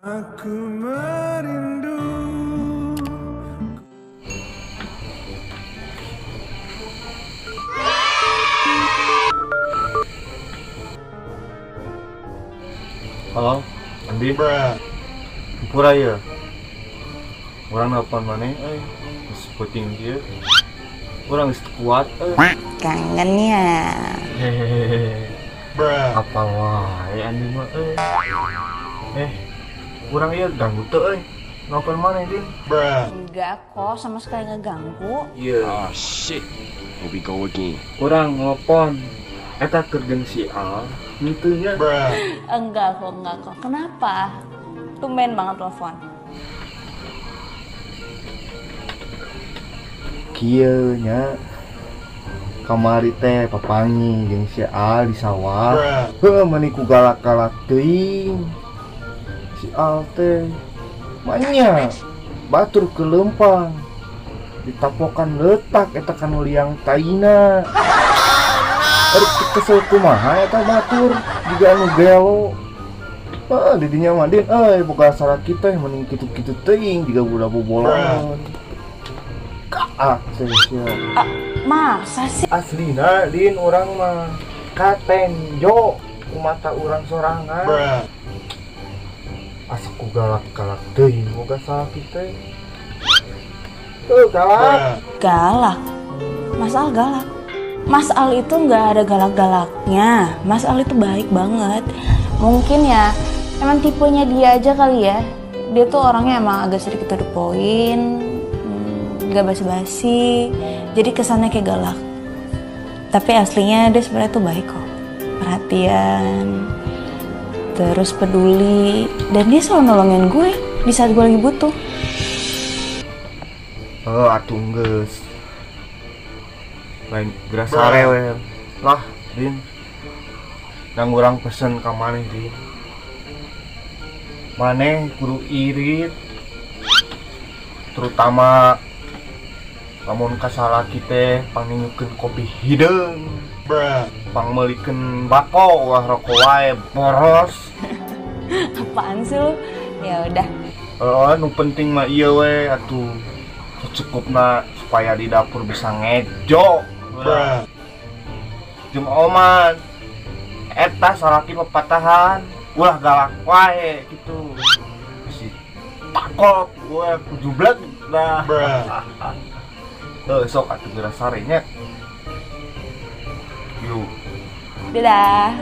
Aku merindu. Halo, Andi. Pura ya. Urang nelpon maneh euy. Geus peuting kieu. Urang geus kuat euy. Kangen ya. Hehehe. Apa wae Andi mah euy. Urang ieu ganggu teu euy. Nelpon maneh, Din? Enggak kok, sama sekali ngeganggu. Iya. Oh shit. Here we go again. Urang nelpon eta keur jeung si Al. Gitu nya. Enggak kok, enggak kok. Kenapa? Tumben banget telepon. Kieu nya. Kamari teh papangi jeung si Al di sawah. Heuh, meuni ku galak-galak teuing. Si Al teh manya batur ke lempang. Ditapokan letak eta kanu liang taina. Erek kesel kumaha eta batur jiga anu gelo. Heeh, di dinya mah Din euy boga salaki teh mending kitu-kitu teuing jiga budak bobolan. Kaah teh sia. Masa sih? Aslina Din urang mah katenjo ku mata urang sorangan. Asa ku galak-galak teuing boga salaki teh. Tuh galak. Galak. Mas Al galak. Mas Al itu nggak ada galak-galaknya. Mas Al itu baik banget. Mungkin ya emang tipenya dia aja kali ya. Dia tuh orangnya emang agak sedikit to the point, nggak basa-basi. Jadi kesannya kayak galak. Tapi aslinya dia sebenarnya tuh baik kok. Perhatian, terus peduli, dan dia selalu nolongin gue di saat gue lagi butuh. Oh, atuh geus. Lain geura sare we. Lah, Din. Nang urang pesen ka maneh, Din. Maneh kudu irit. Terutama lamun ka salaki teh panginyukeun kopi hideung. Pangmeulikeun bako wah rokok wae boros. Apaan sih lu? Ya udah. Oh, nu penting mah ieu we atuh. Secukupna supaya di dapur bisa ngejo. Jeung oman eta salaki pepatahan ulah galak wae gitu. Si takot gue kujublek dah. Heuh, sok atuh geura sare nya. Yuk. Dadah.